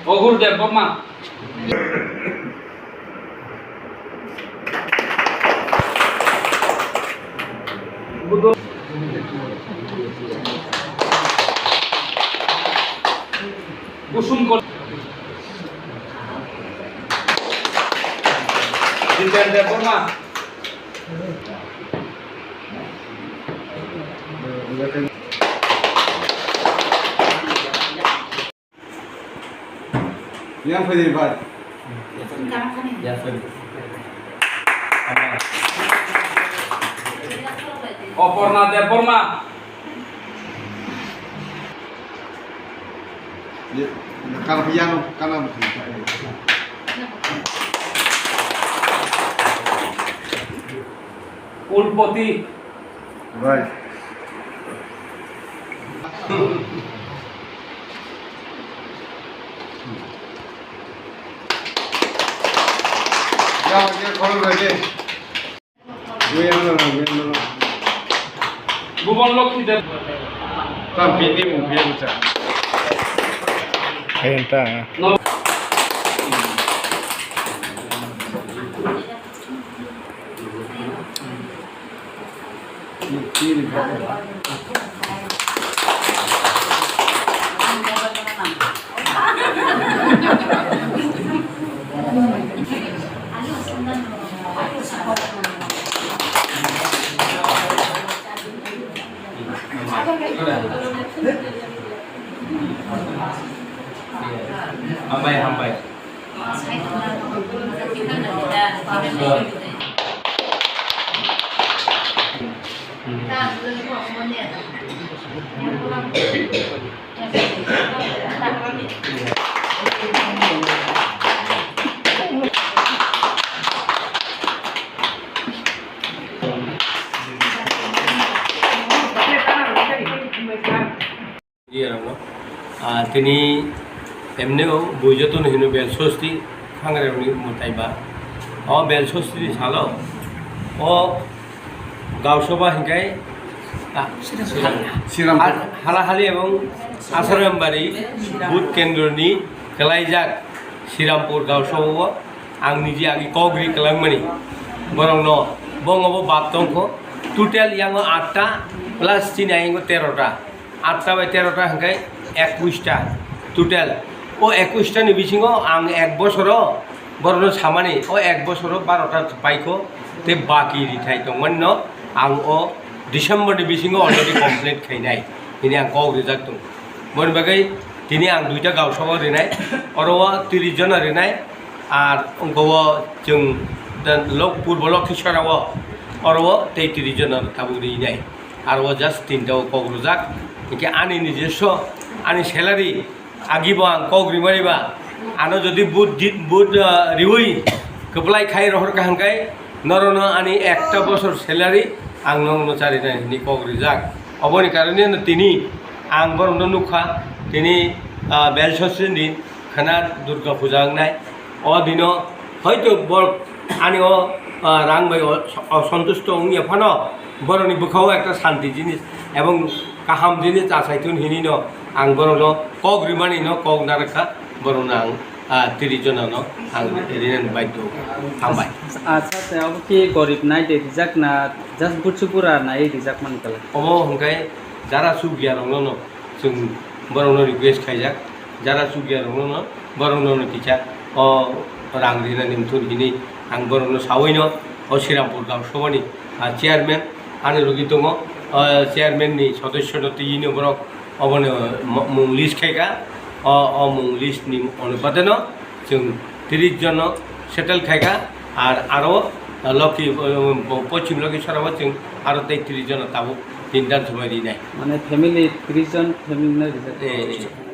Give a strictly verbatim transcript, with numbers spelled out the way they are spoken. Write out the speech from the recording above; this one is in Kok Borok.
Ogur Debbarma. Kusum Kol-, Jiten Debbarma. Yang phai bai. Yang phai. Oporna Debbarma. Ye, kar yang kanam. Ulpoti. Right. Ya, ya, khorok rw de. Bubon Lokhi Deb. Tam bini mung biya bwsa. Ayun ta. No. Hambai, hambai. Iyarokno, ah, tini emneo bui jotono hino bel sosti khangrerokni mwtai ba. O bel sosti ni salo o Gausabha hinkai, ah, Srirampur. Hal-, Halahali ebong Asarambari booth kendroni kwlaijak Srirampur Gausabha o ang niji agi kok ri kwlangmani. Borokno bongo bo bap tongkho. Total yango atta plus chini ayango terota. Atta bai terota hwnkhe ekwis ta total. O ekwis ta ni bisingo ang ek bosoro borokno samani, o ek bosoro barota paikho, tei baki rithai tongmani no ang o December ni bisingo already complete khainai hwnwi ang kok rijak tongo. Boni bagwi tini ang duita Gausabha rinai, oro o tris jona rinai, ar wngkha o chwng da lok-, purbo Lokhisora o, oro o tei tris jona tabuk rinai. Aro o just tinta o kok rwjak. Hinkhe ani nijoswo, ani salary, agi bo ang kok rimani ba, ano jodi vote di-, vote, ah, riwi kwplai khai rohor kha hwnkhe norokno ani ekta bosor salary ang nokno charinai hinwi kok rijak. Oboni karone no tini ang borokno nukha, tini, ah, bel sosri ni khana Durga puja wngnai. O dino hoito borok ani o, ah, rang bai o, osontusto wngya phano borokni bwkhao ekta santi jinis ebong kaham jinis achai thun hinwi no ang borokno kok rimani no kok narwkha, borokno ang, ah, tris jona no ang rinani baidhyo wngkha. Hambai. Acha, tei abo khe gorib nai de rijak na, just buchi pura nai rijak mani kala? Omo hwnkhe jara chukya rokno no chwng borokno request khaijak. Jara chukya rokno borokno no kisa o rang rinani mthun hinwi ang borokno sawi no o Srirampur Gausabha ni, ah, chairman ani logi tongo, o chairman ni sodosyo no twi no borok obono mo-, mung list khaikha, o, o mung list ni onupate no chwng tris jono settle khaikha, ar aro Lokhi, o, Pochim Lokhisora o chwng aro tei tris jono tabuk tin dan somoi rinai. Mane family tris jon family no rijak. Eh, eh.